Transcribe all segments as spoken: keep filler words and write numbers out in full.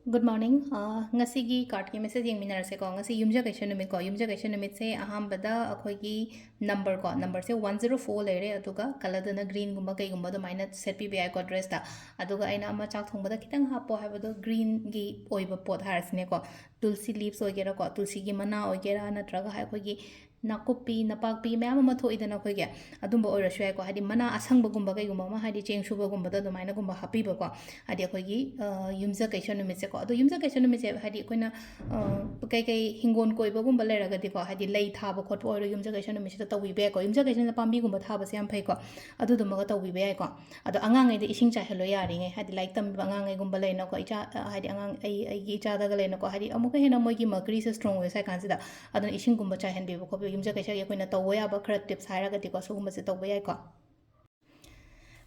Good morning. ꯑ, ꯉꯁꯤꯒꯤ cardꯀꯤ message ꯌꯦꯡꯃꯤꯟꯅꯔꯁꯦꯀꯣ꯫ ꯉꯁꯤ ꯌꯨꯝꯖꯀꯩꯁ ꯅꯨꯃꯤꯠꯀꯣ꯫ ꯌꯨꯝꯖꯀꯩꯁ ꯅꯨꯃꯤꯠꯁꯦ ꯑꯍꯥꯟꯕꯗ ꯑꯩꯈꯣꯏꯒꯤ numberꯀꯣ, numberꯁꯦ one zero four ꯂꯩꯔꯦ, ꯑꯗꯨꯒ colourꯗꯨꯅ greenꯒꯨꯝꯕ ꯀꯩꯒꯨꯝꯕ ꯑꯗꯨꯃꯥꯏꯅ ꯁꯦꯠꯄꯤꯕ ꯌꯥꯏꯀꯣ dressꯇ꯫ ꯑꯗꯨꯒ ꯑꯩꯅ ꯑꯃ ꯆꯥꯛ ꯊꯣꯡꯕꯗ ꯈꯤꯇꯪ ꯍꯥꯞꯄꯣ ꯍꯥꯏꯕꯗꯣ greenꯒꯤ ꯑꯣꯏꯕ ꯄꯣꯠ ꯍꯥꯏꯔꯁꯤꯅꯦꯀꯣ, ꯇꯨꯜꯁꯤ leaves ꯑꯣꯏꯒꯦꯔꯥꯀꯣ, ꯇꯨꯜꯁꯤꯒꯤ ꯃꯅꯥ ꯑꯣꯏꯒꯦꯔꯥ, ꯅꯠꯇ꯭ꯔꯒ ꯑꯩꯈꯣꯏꯒꯤ ꯅꯥꯀꯨꯞꯄꯤ, ꯅꯄꯥꯛꯄꯤ ꯃꯌꯥꯝ ꯑꯃ ꯊꯣꯛꯏꯗꯅ ꯑꯩꯈꯣꯏꯒꯤ, ꯑꯗꯨꯝꯕ ꯑꯣꯏꯔꯁꯨ ꯌꯥꯏꯀꯣ꯫ ꯍꯥꯏꯗꯤ ꯃꯅꯥ ꯑꯁꯪꯕꯒꯨꯝꯕ ꯀꯩꯒꯨꯝꯕ ꯑꯃ, ꯍꯥꯏꯗꯤ ꯆꯦꯡ ꯁꯨꯕꯒꯨꯝꯕꯗ ꯑꯗꯨꯃꯥꯏꯅꯒꯨꯝꯕ ꯍꯥꯞꯄꯤꯕꯀꯣ꯫ ꯍꯥꯏꯗꯤ ꯑꯩꯈꯣꯏꯒꯤ, ꯑ, ꯌꯨꯝꯖꯀꯩꯁ ꯅꯨꯃꯤꯠꯁꯦꯀꯣ꯫ ꯑꯗꯣ ꯌꯨꯝꯖꯀꯩꯁ ꯅꯨꯃꯤꯠꯁꯦ ꯍꯥꯏꯗꯤ ꯑꯩꯈꯣꯏꯅ, ꯑ, ꯀꯩꯀꯩ ꯍꯤꯡꯒꯣꯜ ꯀꯣꯏꯕꯒꯨꯝꯕ ꯂꯩꯔꯒꯗꯤꯀꯣ, ꯍꯥꯏꯗꯤ ꯂꯩ ꯊꯥꯕ ꯈꯣꯠꯄ ꯑꯣꯏꯔꯣ, ꯌꯨꯝꯖꯀꯩꯁ ꯅꯨꯃꯤꯠꯁꯤꯗ ꯇꯧꯕꯤꯕ ꯌꯥꯏꯀꯣ꯫ ꯌꯨꯝꯖꯀꯩꯁꯅ ꯄꯥꯝꯕꯤꯒꯨꯝꯕ ꯊꯥꯕꯁꯦ ꯌꯥꯝ ꯐꯩꯀꯣ꯫ ꯑꯗꯨꯗꯨꯃꯒ ꯇꯧꯕꯤꯕ ꯌꯥꯏꯀꯣ꯫ ꯑꯗꯣ ꯑꯉꯥꯡꯉꯩꯗ ꯏꯁꯤꯡ ꯆꯥꯏꯍꯜꯂꯣ ꯌꯥꯔꯤꯉꯩ, ꯍꯥꯏꯗꯤ ꯂꯥꯏꯔꯤꯛ ꯇꯝꯕ ꯑꯉꯥꯡꯉꯩꯒꯨꯝꯕ ꯂꯩꯅꯀꯣ, ꯏꯆꯥ, ꯑ, ꯍꯥꯏꯗꯤ ꯑꯉꯥꯡ, ꯑꯩ, ꯑꯩꯒꯤ ꯏꯆꯥꯗꯒ ꯂꯩꯅꯀꯣ, ꯍꯥꯏꯗꯤ ꯑꯃꯨꯛꯀ ꯍꯦꯟꯅ ꯃꯣꯏꯒꯤ mercuryꯁꯦ strong ꯑꯣꯏ ꯁ꯭ꯋꯥꯏ ꯀꯥꯟꯁꯤꯗ꯫ ꯑꯗꯨꯅ ꯏꯁꯤꯡꯒꯨꯝꯕ ꯆꯥꯏꯍꯟꯕꯤꯕ ꯈꯣꯠꯄꯤꯕ, ꯌꯨꯝꯖꯀꯩꯁꯒꯤ ꯑꯩꯈꯣꯏꯅ ꯇꯧꯕ ꯌꯥꯕ ꯈꯔ tips ꯍꯥꯏꯔꯒꯗꯤꯀꯣ, ꯁꯤꯒꯨꯝꯕꯁꯦ ꯇꯧꯕ ꯌꯥꯏꯀꯣ꯫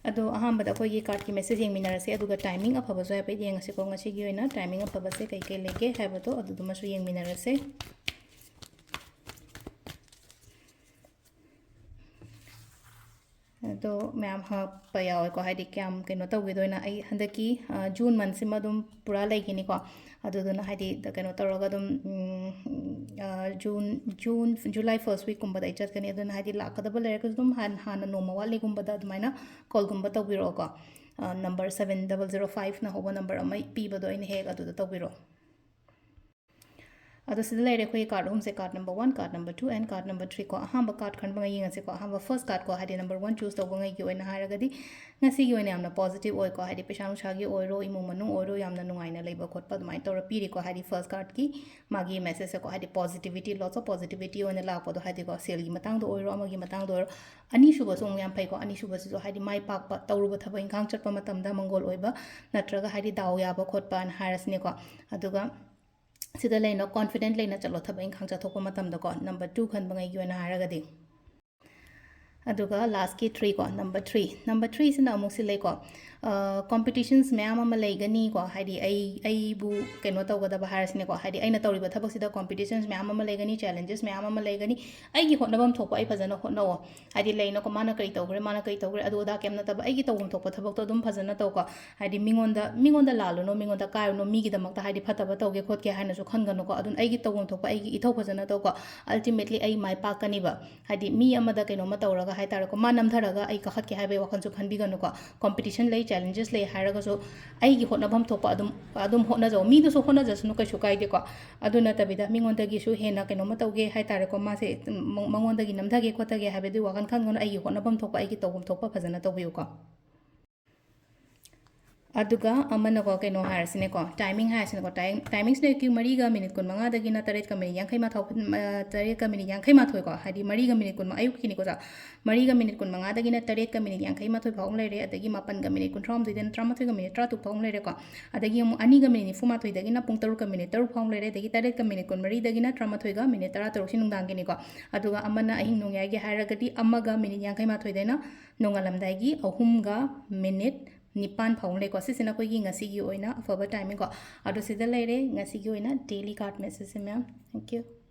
ꯑꯗꯣ ꯑꯍꯥꯟꯕꯗ ꯑꯩꯈꯣꯏꯒꯤ cardꯀꯤ message ꯌꯦꯡꯃꯤꯟꯅꯔꯁꯦ, ꯑꯗꯨꯒ timing ꯑꯐꯕꯁꯨ ꯍꯥꯏꯐꯦꯠ ꯌꯦꯡꯉꯁꯤꯀꯣ꯫ ꯉꯁꯤꯒꯤ ꯑꯣꯏꯅ timing ꯑꯐꯕꯁꯦ ꯀꯩ ꯀꯩ ꯂꯩꯒꯦ ꯍꯥꯏꯕꯗꯣ ꯑꯗꯨꯗꯨꯃꯁꯨ ꯌꯦꯡꯃꯤꯟꯅꯔꯁꯦ꯫ ꯑꯗꯣ ꯃꯌꯥꯝ ꯍꯪꯉꯛꯄ ꯌꯥꯎꯋꯦꯀꯣ, ꯍꯥꯏꯗꯤ ꯀꯌꯥꯝ ꯀꯩꯅꯣ ꯇꯧꯈꯤꯗꯣꯏꯅꯣ꯫ ꯑꯩ ꯍꯟꯗꯛꯀꯤ, ꯑ, June monthꯁꯤꯃ ꯑꯗꯨꯝ ꯄꯨꯔꯥ ꯂꯩꯈꯤꯅꯤꯀꯣ꯫ ꯑꯗꯨꯗꯨꯅ ꯍꯥꯏꯗꯤ ꯀꯩꯅꯣ ꯇꯧꯔꯒ ꯑꯗꯨꯝ, ꯎꯝ, ꯑ, June, June, July first weekꯀꯨꯝꯕꯗ ꯑꯩ ꯆꯠꯀꯅꯤ꯫ ꯑꯗꯨꯅ ꯍꯥꯏꯗꯤ ꯂꯥꯛꯀꯗꯕ ꯂꯩꯔꯒꯁꯨ ꯑꯗꯨꯝ ꯍꯥꯟ-, ꯍꯥꯟꯅ ꯅꯣꯡꯃ ꯋꯥꯠꯂꯤꯒꯨꯝꯕꯗ ꯑꯗꯨꯃꯥꯏꯅ callꯒꯨꯝꯕ ꯇꯧꯕꯤꯔꯛꯑꯣꯀꯣ꯫ ꯑ, number seven double zero fiveꯅ ꯍꯧꯕ number ꯑꯃ ꯄꯤꯕꯗꯣ ꯑꯩꯅ ꯍꯦꯛ ꯑꯗꯨꯗ ꯇꯧꯕꯤꯔꯛꯑꯣ꯫ ꯑꯗꯣ ꯁꯤꯗ ꯂꯩꯔꯦ ꯑꯩꯈꯣꯏꯒꯤ card ꯑꯍꯨꯝꯁꯦ, card number one, card number two and card number three ꯀꯣ꯫ ꯑꯍꯥꯟꯕ card ꯈꯟꯕꯉꯩ ꯌꯦꯡꯉꯁꯤꯀꯣ꯫ ꯑꯍꯥꯟꯕ first cardꯀꯣ, ꯍꯥꯏꯗꯤ number one choose ꯇꯧꯕꯉꯩꯒꯤ ꯑꯣꯏꯅ ꯍꯥꯏꯔꯒꯗꯤ ꯉꯁꯤꯒꯤ ꯑꯣꯏꯅ ꯌꯥꯝꯅ positive ꯑꯣꯏꯀꯣ, ꯍꯥꯏꯗꯤ ꯄꯩꯁꯥ ꯅꯨꯡꯁꯥꯒꯤ ꯑꯣꯏꯔꯣ, ꯏꯃꯨꯡ ꯃꯅꯨꯡ ꯑꯣꯏꯔꯣ, ꯌꯥꯝꯅ ꯅꯨꯡꯉꯥꯏꯅ ꯂꯩꯕ ꯈꯣꯠꯄ ꯑꯗꯨꯃꯥꯏꯅ ꯇꯧꯔ ꯄꯤꯔꯤꯀꯣ꯫ ꯍꯥꯏꯗꯤ first cardꯀꯤ ꯃꯥꯒꯤ messageꯁꯦꯀꯣ, ꯍꯥꯏꯗꯤ positivity, lots of positivity ꯑꯣꯏꯅ ꯂꯥꯛꯄꯗꯣ, ꯍꯥꯏꯗꯤꯀꯣ, ꯁꯦꯜꯒꯤ ꯃꯇꯥꯡꯗ ꯑꯣꯏꯔꯣ, ꯑꯃꯒꯤ ꯃꯇꯥꯡꯗ ꯑꯣꯏꯔꯣ꯫ ꯑꯅꯤꯁꯨꯕꯁꯨ ꯑꯃꯨꯛ ꯌꯥꯝ ꯐꯩꯀꯣ꯫ ꯑꯅꯤꯁꯨꯕꯁꯤꯁꯨ ꯍꯥꯏꯗꯤ ꯃꯥꯏ ꯄꯥꯛꯄ, ꯇꯧꯔꯨꯕ ꯊꯕꯛ ꯏꯪꯈꯥꯡ ꯆꯠꯄ ꯃꯇꯝꯗ ꯃꯪꯒꯣꯜ ꯑꯣꯏꯕ, ꯅꯠꯇ꯭ꯔꯒ ꯍꯥꯏꯗꯤ ꯗꯥꯎ ꯌꯥꯕ ꯈꯣꯠꯄꯅ ꯍꯥꯏꯔꯁꯤꯅꯦꯀꯣ꯫ ꯑꯗꯨꯒ ꯁꯤꯗ ꯂꯩꯅ confident ꯂꯩꯅ ꯆꯠꯂꯣ ꯊꯕꯛ ꯏꯪꯈꯥꯡ ꯆꯠꯊꯣꯛꯄ ꯃꯇꯝꯗꯀꯣ, number two ꯈꯟꯕꯉꯩꯒꯤ ꯑꯣꯏꯅ ꯍꯥꯏꯔꯒꯗꯤ꯫ ꯑꯗꯨꯒ ꯂꯥꯁꯀꯤ ꯊ꯭ꯔꯤ ꯀꯣ, ꯅꯝꯕꯔ ꯊ꯭ꯔꯤ, ꯅꯝꯕꯔ ꯊ꯭ꯔꯤꯁꯤꯅ ꯑꯃꯨꯛ ꯁꯤ ꯂꯩꯀꯣ, ꯀꯣꯝꯄꯤꯇꯤꯁꯟꯁ ꯃꯌꯥꯝ ꯑꯃ ꯂꯩꯒꯅꯤꯀꯣ, ꯍꯥꯏꯗꯤ ꯑꯩ ꯑꯩꯕꯨ ꯀꯩꯅꯣ ꯇꯧꯒꯗꯕ ꯍꯥꯏꯔꯁꯤꯅꯦꯀꯣ, ꯍꯥꯏꯗꯤ ꯑꯩꯅ ꯇꯧꯔꯤꯕ ꯊꯕꯛꯁꯤꯗ ꯀꯣꯝꯄꯤꯇꯤꯁꯟꯁ ꯃꯌꯥꯝ ꯑꯃ ꯂꯩꯒꯅꯤ, ꯆꯦꯂꯦꯟꯖꯦꯁ ꯃꯌꯥꯝ ꯑꯃ ꯂꯩꯒꯅꯤ꯫ ꯑꯩꯒꯤ ꯍꯣꯠꯅꯐꯝ ꯊꯣꯛꯄ ꯑꯩ ꯐꯖꯅ ꯍꯣꯠꯅꯧꯑꯣ꯫ ꯍꯥꯏꯗꯤ ꯂꯩꯅꯀꯣ, ꯃꯥꯅ ꯀꯔꯤ ꯇꯧꯈ꯭ꯔꯦ, ꯃꯥꯅ ꯀꯔꯤ ꯇꯧꯈ꯭ꯔꯦ, ꯑꯗꯨ ꯑꯗꯥ ꯀꯩꯝ ꯅꯠꯇꯕ, ꯑꯩꯒꯤ ꯇꯧꯐꯝ ꯊꯣꯛꯄ ꯊꯕꯛꯇꯣ ꯑꯗꯨꯝ ꯐꯖꯅ ꯇꯧꯀꯣ꯫ ꯍꯥꯏꯗꯤ ꯃꯤꯉꯣꯟꯗ ꯃꯤꯉꯣꯟꯗ ꯂꯥꯜꯂꯨꯅꯣ, ꯃꯤꯉꯣꯟꯗ ꯀꯥꯏꯔꯨꯅꯣ, ꯃꯤꯒꯤꯗꯃꯛꯇ ꯍꯥꯏꯗꯤ ꯐꯠꯇꯕ ꯇꯧꯒꯦ ꯈꯣꯠꯀꯦ ꯍꯥꯏꯅꯁꯨ ꯈꯟꯒꯅꯨꯀꯣ꯫ ꯑꯗꯨꯅ ꯑꯩꯒꯤ ꯇꯧꯐꯝ ꯊꯣꯛꯄ ꯑꯩꯒꯤ ꯏꯊꯧ ꯐꯖꯅ ꯇꯧꯀꯣ꯫ Ultimately ꯑꯩ ꯃꯥꯏ ꯄꯥꯛꯀꯅꯤꯕ꯫ ꯍꯥꯏꯗꯤ ꯃꯤ ꯑꯃꯗ ꯀꯩꯅꯣꯝꯃ ꯇꯧꯔꯒ ꯍꯥꯏ ꯇꯥꯔꯦꯀꯣ, ꯃꯥ ꯅꯝꯊꯔꯒ ꯑꯩ ꯀꯥꯈꯠꯀꯦ ꯍꯥꯏꯕꯒꯤ ꯋꯥꯈꯜꯁꯨ ꯈꯟꯕꯤꯒꯅꯨꯀꯣ꯫ ꯀꯣꯝꯄꯤꯇꯤꯁꯟ ꯂꯩ, ꯆꯦꯂꯦꯟꯖꯦꯁ ꯂꯩ ꯍꯥꯏꯔꯒꯁꯨ ꯑꯩꯒꯤ ꯍꯣꯠꯅꯐꯝ ꯊꯣꯛꯄ ꯑꯗꯨꯝ, ꯑꯗꯨꯝ ꯍꯣꯠꯅꯖꯧ꯫ ꯃꯤꯗꯨꯁꯨ ꯍꯣꯠꯅꯖꯁꯅꯨ, ꯀꯩꯁꯨ ꯀꯥꯏꯗꯦꯀꯣ꯫ ꯑꯗꯨ ꯅꯠꯇꯕꯤꯗ ꯃꯤꯉꯣꯟꯗꯒꯤꯁꯨ ꯍꯦꯟꯅ ꯀꯩꯅꯣꯝꯃ ꯇꯧꯒꯦ ꯍꯥꯏ ꯇꯥꯔꯦꯀꯣ, ꯃꯥꯁꯦ ꯃ-, ꯃꯉꯣꯟꯗꯒꯤ ꯅꯝꯊꯒꯦ ꯈꯣꯠꯊꯒꯦ ꯍꯥꯏꯕꯗꯨꯒꯤ ꯋꯥꯈꯜ ꯈꯟꯒꯅꯨ꯫ ꯑꯩꯒꯤ ꯍꯣꯠꯅꯐꯝ ꯊꯣꯛꯄ, ꯑꯩꯒꯤ ꯇꯧꯐꯝ ꯊꯣꯛꯄ ꯐꯖꯅ ꯇꯧꯕꯤꯌꯨꯀꯣ꯫ ꯑꯗꯨꯒ ꯑꯃꯅꯀꯣ, ꯀꯩꯅꯣ ꯍꯥꯏꯔꯁꯤꯅꯦꯀꯣ, ꯇꯥꯏꯃꯤꯡ ꯍꯥꯏꯔꯁꯤꯅꯦꯀꯣ, ꯇꯥꯏ-, ꯇꯥꯏꯃꯤꯡꯁꯤꯅ ꯑꯌꯨꯛꯀꯤ ꯃꯔꯤꯒ ꯃꯤꯅꯤꯠ ꯀꯨꯟꯃꯉꯥꯗꯒꯤꯅ ꯇꯔꯦꯠꯀ ꯃꯤꯅꯤꯠ ꯌꯥꯡꯈꯩ ꯃꯥꯊꯣꯏ, ꯑ, ꯇꯔꯦꯠꯀ ꯃꯤꯅꯤꯠ ꯌꯥꯡꯈꯩ ꯃꯥꯊꯣꯏꯀꯣ, ꯍꯥꯏꯗꯤ ꯃꯔꯤꯒ ꯃꯤꯅꯤꯠ ꯀꯨꯟꯃꯉꯥ, ꯑꯌꯨꯛꯀꯤꯅꯤꯀꯣ, ꯆꯥ-, ꯃꯔꯤꯒ ꯃꯤꯅꯤꯠ ꯀꯨꯟꯃꯉꯥꯗꯒꯤꯅ ꯇꯔꯦꯠꯀ ꯃꯤꯅꯤꯠ ꯌꯥꯡꯈꯩ ꯃꯥꯊꯣꯏ ꯐꯥꯎ ꯑꯃ ꯂꯩꯔꯦ, ꯑꯗꯒꯤ ꯃꯥꯄꯟꯒ ꯃꯤꯅꯤꯠ ꯀꯨꯟꯊ꯭ꯔꯥꯍꯨꯝꯗꯣꯏꯗꯒꯤꯅ ꯇꯔꯥꯃꯥꯊꯣꯏꯒ ꯃꯤꯅꯤꯠ ꯇꯔꯥꯇꯔꯨꯛ ꯐꯥꯎ ꯑꯃ ꯂꯩꯔꯦꯀꯣ, ꯑꯗꯒꯤ ꯑꯃꯨꯛ ꯑꯅꯤꯒ ꯃꯤꯅꯤꯠ ꯅꯤꯐꯨꯃꯥꯊꯣꯏꯗꯒꯤꯅ ꯄꯨꯡ ꯇꯔꯨꯛꯀ ꯃꯤꯅꯤꯠ ꯇꯔꯨꯛ ꯐꯥꯎ ꯑꯃ ꯂꯩꯔꯦ, ꯑꯗꯒꯤ ꯇꯔꯦꯠꯀ ꯃꯤꯅꯤꯠ ꯀꯨꯟꯃꯔꯤꯗꯒꯤꯅ ꯇꯔꯥꯃꯥꯊꯣꯏꯒ ꯃꯤꯅꯤꯠ ꯇꯔꯥꯇꯔꯨꯛꯁꯤ ꯅꯨꯡꯗꯥꯡꯒꯤꯅꯤꯀꯣ꯫ ꯑꯗꯨꯒ ꯑꯃꯅ ꯑꯍꯤꯡ ꯅꯣꯡꯌꯥꯏꯒꯤ ꯍꯥꯏꯔꯒꯗꯤ ꯑꯃꯒ ꯃꯤꯅꯤꯠ ꯌꯥꯡꯈꯩ ꯃꯥꯊꯣꯏꯗꯩꯅ ꯅꯣꯡꯉꯥꯜꯂꯝꯗꯥꯏꯒꯤ ꯑꯍꯨꯝꯒ ꯃꯤꯅꯤꯠ ꯅꯤꯄꯥꯟ ꯐꯥꯎ ꯑꯃ ꯂꯩꯀꯣ꯫ ꯁꯤꯁꯤꯅ ꯑꯩꯈꯣꯏꯒꯤ ꯉꯁꯤꯒꯤ ꯑꯣꯏꯅ ꯑꯐꯕ ꯇꯥꯏꯃꯤꯡꯀꯣ꯫ ꯑꯗꯣ ꯁꯤꯗ ꯂꯩꯔꯦ ꯉꯁꯤꯒꯤ ꯑꯣꯏꯅ daily card messageꯁꯦ, ꯃꯌꯥꯝ꯫ Thank you꯫